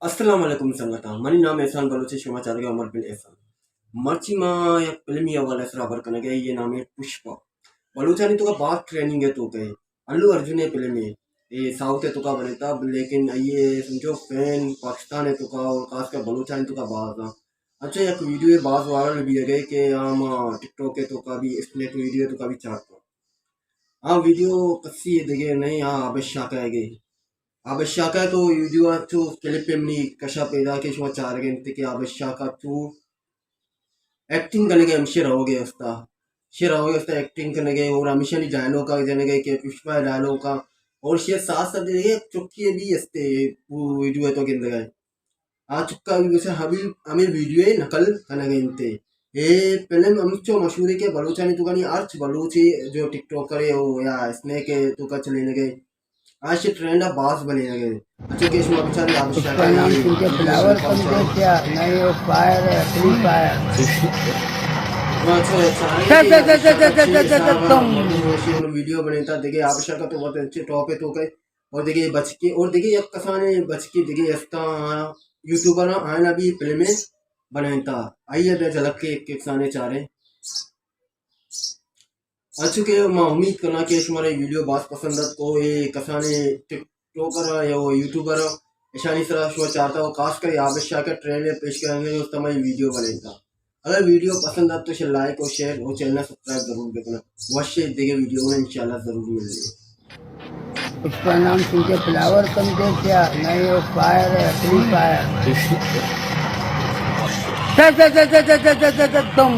السلام علیکم سنگتاں، منی نام احسان بلوچ اے، شما چارگے عمر بن احسان۔ مرچی ما یک فلمی حوالے سرا خبر کنگے، اے نام اے پشپا۔ بلوچانی توکا باز ٹرینڈنگ اے توکا اے۔ الو ارجن اے فلم اے، اے ساؤتھ اے توکا بنتا، لیکن اے سمجھو فین پاکستان اے توکا اور خاص کر بلوچانی توکا باز آں۔ اچھا، یک ویڈیو اے باز وائرل بیگے کہ آ ما ٹک ٹاک اے توکا بھی، اسنیپ ویڈیو اے توکا بھی چارتا۔ آ ویڈیو کسی دگہ نہیں، آ عابد شاکر گے۔ عابد شاکر تو ویڈیو آ چو کلپ منی کشا پیدا کہ شما چارگے انت کہ عابد شاکر چو ایکٹنگ کنگے، ہمشی روگے استا، شی روگے استا ایکٹنگ کنگے اور ہمیشانی ڈائلوگ آ جنگے کہ پشپا ڈائلوگ آ اور شی ساتھ ساتھ دگہ چکی بھی استے، وہ ویڈیو اے تو گندگے۔ آ چکا بھی بس ہمیں، ہمیں ویڈیو اے نقل کنگے انتے۔ اے فلم ہمچو مشہور اے کہ بلوچانی توکا نی ہرچ بلوچے جو ٹک ٹاکر اے او یا اسنیک اے توکا چلینگے، آ شی ٹرینڈ آ باز بنینگے۔ اچھا کہ شما بچارے عابد شاکر نام سن کے فلاور کم دے کیا؟ نہیں، وہ فائر ہے، فری فائر۔ اچھا، اچھا، اچھا، اچھا، اچھا، اچھا، تم۔ ویڈیو بنینتا دگہ عابد شاکر تو بہت اچھے ٹاپ اے توکا۔ اور دگہ بچکے، اور دگہ یک کسانے بچکے دگہ استا یوٹیوبر آں، آیانا بھی فلمے بنائینتا۔ آئی ء بیا جلک کے ایک کسانے چاریں۔ انچو کہ ما امید کناں کہ شمارا اے ویڈیو باز پسند ات کو، اے کسانے ٹک ٹاکر آں یا وہ یوٹیوبر آں، اشانی سرا شما چارتا ہو، خاص کر عابد شاکر ٹرینڈ پیش کرنے اس تمام ویڈیو بنائینتا۔ اگر ویڈیو پسند آت تو اسے لائک اور شیئر اور چینل سبسکرائب ضرور بکنا۔ وش دگہ ویڈیو میں انشاءاللہ ضرور ملیں۔ اس کا نام سن کے فلاور کم دے کیا؟ نہیں، وہ فائر ہے، فری فائر۔ تم۔